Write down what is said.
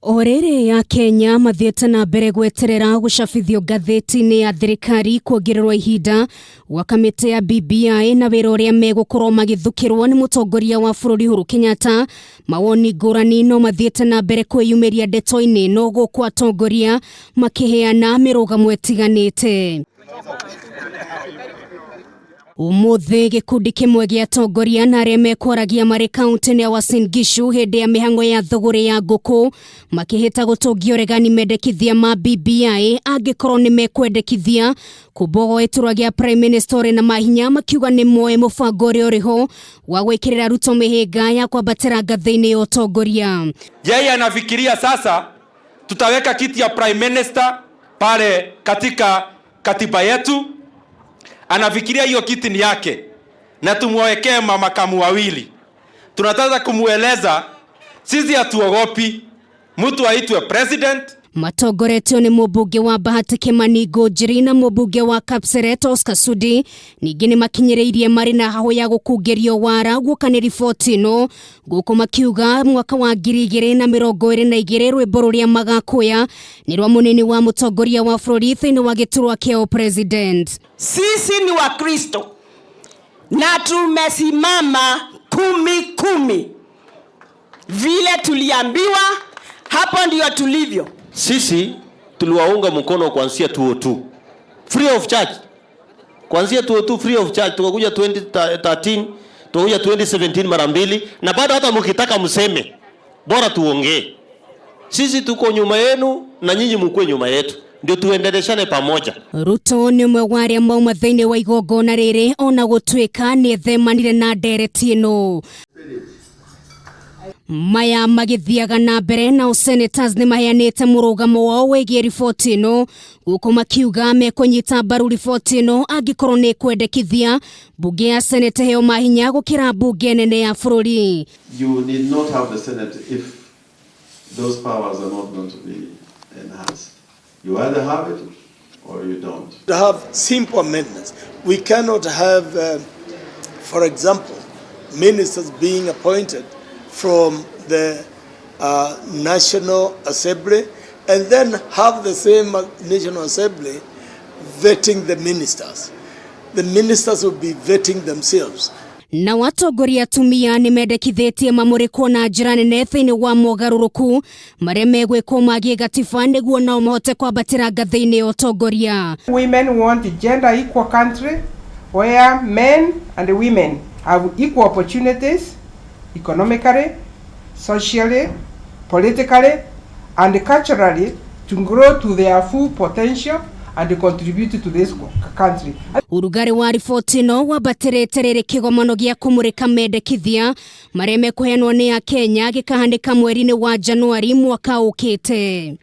O rĩrĩ ya Kenya mathiĩte na mbere gweterera gũcabithio ngathĩti-inĩ ya thirikari kuongererwo ihinda gwa kamĩtĩ ya BBI na wĩra ũrĩa megũkorwo magĩthukĩrwo nĩ mũtongoria wa bũrũri Uhuru Kenyatta. Mawoni ngũrani no mathiĩte na mbere kwĩyumĩria ndeto-inĩ no gũkũ atongoria makĩheana mĩrũgamo ĩtiganĩte. Ũmũthĩ gĩkundi kĩmwe gĩa atongoria na arĩa mekwaragia marĩ kaunti-inĩ ya Uasin Gishu hĩndĩ ya mĩhang'o ya thũgũrĩ ya ngũkũ makĩhĩta gũtũngia ũregani mendekithia ma BBI angĩkorwo nĩ mekwendekithia kũmbwo gĩturwa gĩa Prime Minister ũrĩ na mahinya, makiuga nĩ moĩ mũbango ũrĩa ũrĩ ho wa gwĩkĩrĩra Ruto mĩhĩnga ya kwambatĩra ngathĩ-inĩ ya ũtongoria. Yeye anafikiria sasa tutaweka kiti ya prime minister pale katika katiba yetu. Anafikiria hiyo kiti ni yake na tumwekee mamakamu wawili. Tunataka kumueleza sisi hatuogopi mtu aitwe president. Matongoretio nĩ mũmbunge wa Bahati Kimani Ngunjiri na mũmbunge wa Kapseret Oscar Sudi, ningĩ nĩ makinyĩrĩirie marĩ na hahũ ya gũkungĩrio wara guoka nĩ riboti ĩno, gũkũ makiuga mwaka wa 2022 rwĩmbo rũrĩa magakũya nĩ rwa mũnini wa mũtongoria wa bũrũri thĩinĩ wa gĩturwa kĩa president. Sisi ni Wakristo na tumesimama 10-10 vile tuliambiwa, hapo ndio tulivyo. Sisi tuliwaunga mkono kuanzia 202 free of charge, kuanzia 202 free of charge, tukakuja 2013, tukakuja 2017 mara mbili, na bado hata mkitaka mseme, bora tuongee. Sisi tuko nyuma yenu na nyinyi mkue nyuma yetu, ndio tuendeleshane pamoja. Ruto nĩ ũmwe wa arĩa mauma thĩinĩ wa igongona rĩrĩ ona gũtuĩka nĩ ethemanire na ndereti ĩno. Maya magĩthiaga na mbere, nao senators nĩ maheanĩte mũrũgamo wao wĩgiĩ riboti ĩno, gũkũ makiuga mekũnyita mbaru riboti ĩno angĩkorwo nĩ kwendekithia mbunge ya Senate ĩheo mahinya gũkĩra mbunge nene ya bũrũri. You need not have the Senate if those powers are not going to be enhanced. You either have it or you don't. To have simple amendments. We cannot have, for example, ministers being appointed from the National Assembly and then have the same National Assembly vetting the ministers. The ministers will be vetting themselves. Na atongoria atumia nĩ mendekithĩtie mamũrĩkwo na njĩra nene thĩinĩ wa mogarũrũku marĩa megwĩkwo magiĩ gatiba nĩguo nao mahote kwambatĩra ngathĩ-inĩ ya ũtongoria. Women want a gender equal country where men and women have equal opportunities economically, socially, politically, and culturally to grow to their full potential and contribute to this country. Ũrugarĩ wa riboti ĩno wambatĩrĩte rĩrĩ kĩgomano gĩa kũmũrĩka mendekithia marĩa mekũheanwo nĩ Akenya gĩkahanĩka mweri-inĩ wa Januari mwaka ũkĩte.